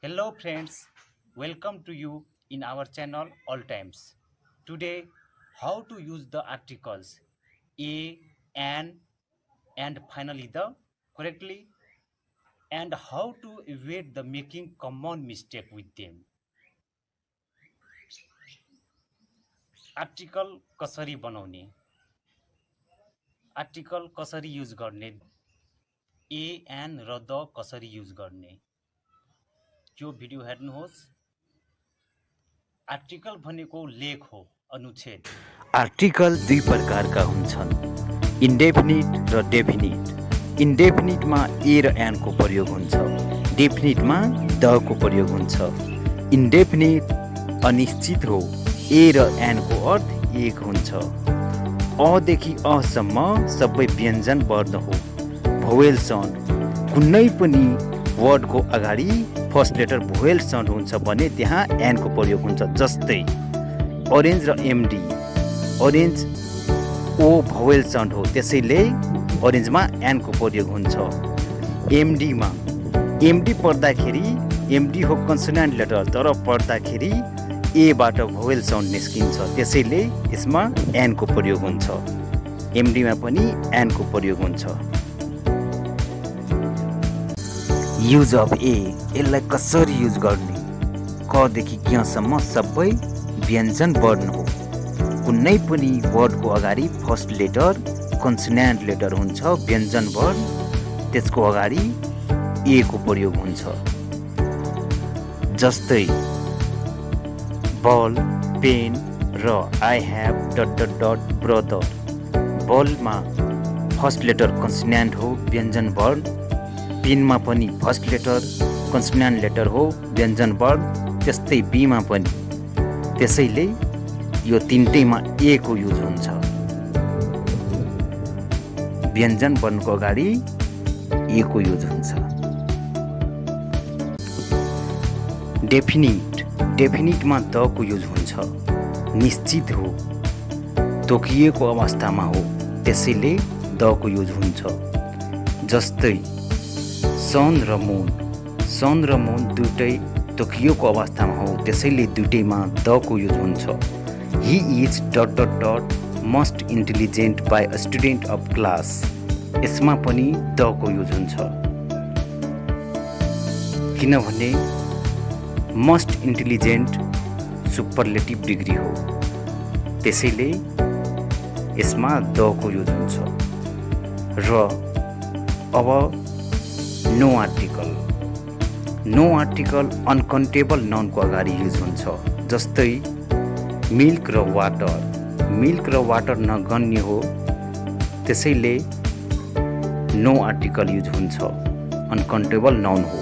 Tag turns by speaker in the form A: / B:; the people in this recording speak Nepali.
A: Hello friends, welcome to you in our channel All Times. Today, how to use the articles a, and finally the correctly, and how to avoid the making common mistake with them. Article कसरी बनाउने, आर्टिकल कसरी युज गर्ने, ए एन र द कसरी युज गर्ने, त्यो भिडियो हेर्नुहोस्। आर्टिकल भनेको लेख हो, अनुच्छेद।
B: आर्टिकल दुई प्रकारका हुन्छन्, इन्डेफिनिट र डेफिनिट। इन्डेफिनिटमा ए र एनको प्रयोग हुन्छ, डेफिनिटमा दको प्रयोग हुन्छ। इन्डेफिनिट अनिश्चित हो, ए र एनको अर्थ एक हुन्छ। अदेखि असम्म सबै व्यञ्जन वर्ण हो, भोवेल साउन्ड। कुनै पनि वर्डको अगाडि फर्स्ट लेटर भोवेल साउन्ड हुन्छ भने त्यहाँ एनको प्रयोग हुन्छ। जस्तै ओरेन्ज र एमडी, ओरेन्ज ओ भोवेल साउन्ड हो, त्यसैले ओरेन्जमा एनको प्रयोग हुन्छ। एमडीमा एमडी पढ्दाखेरि एमडी हो कन्सोनेन्ट लेटर, तर पढ्दाखेरि एबाट भोवेल साउन्ड निस्किन्छ, त्यसैले यसमा एनको प्रयोग हुन्छ। एमडीमा पनि एनको प्रयोग हुन्छ। युज अफ ए, यसलाई कसरी युज गर्ने? कदेखि क्यसम्म सबै व्यञ्जन वर्ण हो। कुनै पनि वर्डको अगाडि फर्स्ट लेटर कन्सोनेन्ट लेटर हुन्छ, व्यञ्जन वर्ण, त्यसको अगाडि ए को प्रयोग हुन्छ। जस्तै बल, पेन र I have dot dot dot brother. बलमा फर्स्ट लेटर कन्सोनेन्ट हो, व्यञ्जन वर्ण। पेनमा पनि फर्स्ट लेटर कन्सोनेन्ट लेटर हो, व्यञ्जन वर्ण। त्यस्तै बीमा पनि, त्यसैले यो तिनटैमा ए को युज हुन्छ। व्यञ्जन वर्णको अगाडि ए को युज हुन्छ। डेफिनिट, डेफिनिटमा द को युज हुन्छ। निश्चित हो, तोकिएको अवस्थामा हो, त्यसैले द को युज हुन्छ। जस्तै सन र मुन, सन र मुन दुइटै तोकिएको अवस्थामा हो, त्यसैले दुइटैमा द को युज हुन्छ। He is dot dot dot must intelligent by a student of class, यसमा पनि द को युज हुन्छ। किनभने मस्ट इन्टेलिजेन्ट सुपरलेटिभ डिग्री हो, त्यसैले यसमा द को युज हुन्छ। र अब no article, no article uncountable नाउनको अगाडि युज हुन्छ। जस्तै मिल्क र वाटर, मिल्क र वाटर नगन्य हो, त्यसैले नो आर्टिकल युज हुन्छ, अनकाउन्टेबल नाउन हो।